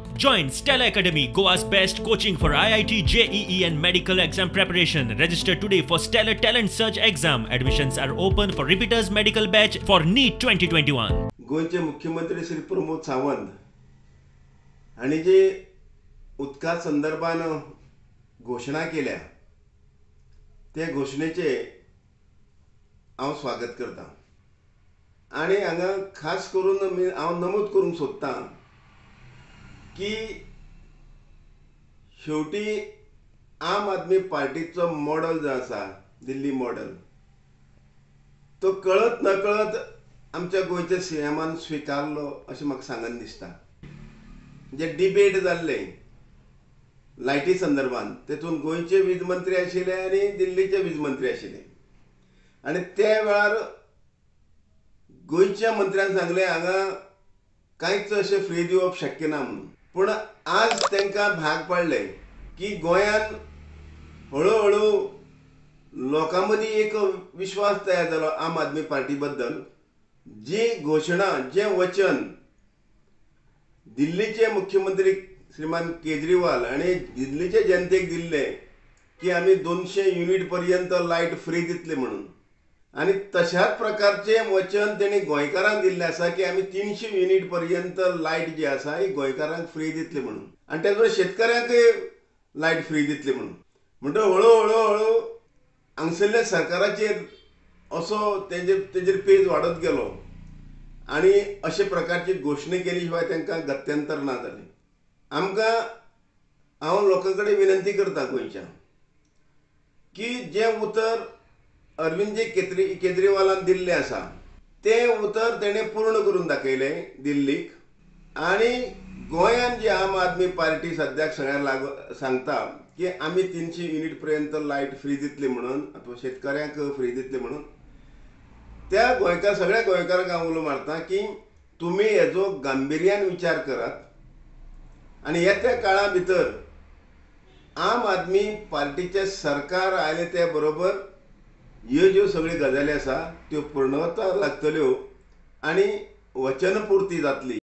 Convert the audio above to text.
Join Stella Academy, Goa's best coaching for IIT, JEE and medical exam preparation. Register today for Stellar Talent Search exam. Admissions are open for repeaters medical batch for NEET 2021. गोंयचे मुख्यमंत्री श्री प्रमोद सावंत हांणी जी उदका संदर्भान घोशणा केल्या ते घोशणेचें हांव स्वागत करता. आनी हांगा खास करून हांव नमूद करूंक सोदतां की शेवटी आम आदमी पार्टीचो मॉडल जो आसा, दिल्ली मॉडल, तो कळत नकळत आमच्या गोंयच्या सी एमान स्विकारलो अशें म्हाका सांगन दिसता. जे डिबेट जाल्ले लायटी संदर्भान तेतून गोंयचे वीज मंत्री आशिल्ले आनी दिल्लीचे वीज मंत्री आशिल्ले आनी त्या वेळार गोंयच्या मंत्र्यान सांगलें हांगा कांयच अशें फ्री दिवप शक्य ना म्हणून. पूण आज तांकां भाग पडलें की गोंयान हळुहळू लोकां मदीं एक विश्वास तयार जालो आम आदमी पार्टी बद्दल. जी घोशणा, जें वचन दिल्लीचे मुख्यमंत्री श्रीमान केजरीवाल आनी दिल्लीचे जनतेक दिल्लें की आमी 200 युनीट पर्यंत लायट फ्री दितले म्हणून, आनी तशाच प्रकारचें वचन तेणी गोंयकारांक दिल्लें आसा की आमी 300 युनीट पर्यंत लायट जी आसा ही गोंयकारांक फ्री दितले म्हणून, आनी त्याच बरोबर शेतकऱ्यांकय लायट फ्री दितले म्हणून. म्हणटकच हळू हळू हळू हांगसरल्या सरकाराचेर असो तेजेर पेज वाडत गेलो आनी अशे प्रकारची घोशणा केली शिवाय तांकां गत्यंतर ना जालें. आमकां हांव लोकां कडेन विनंती करता गोंयच्या की जें उतर अरविंदजी केजरीवालान दिल्लें आसा तें उतर तेणें पूर्ण करून दाखयलें दिल्लीक. आनी गोंयान जी आम आदमी पार्टी सद्याक सगळ्यांक लागू सांगता की आमी 300 युनीट पर्यंत लायट फ्री दितली म्हणून अथवा शेतकऱ्यांक फ्री दितली म्हणून, त्या गोंयकार सगळ्या गोंयकारांक हांव उलो मारता की तुमी हेजो गांभिर्यान विचार करात आनी येत्या काळा भितर आम आदमी पार्टीचें सरकार आयलें ते बरोबर ह्यो ज्यो सगळ्यो गजाली आसा त्यो पूर्णत्वाक लागतल्यो आनी वचनपुर्ती जातली.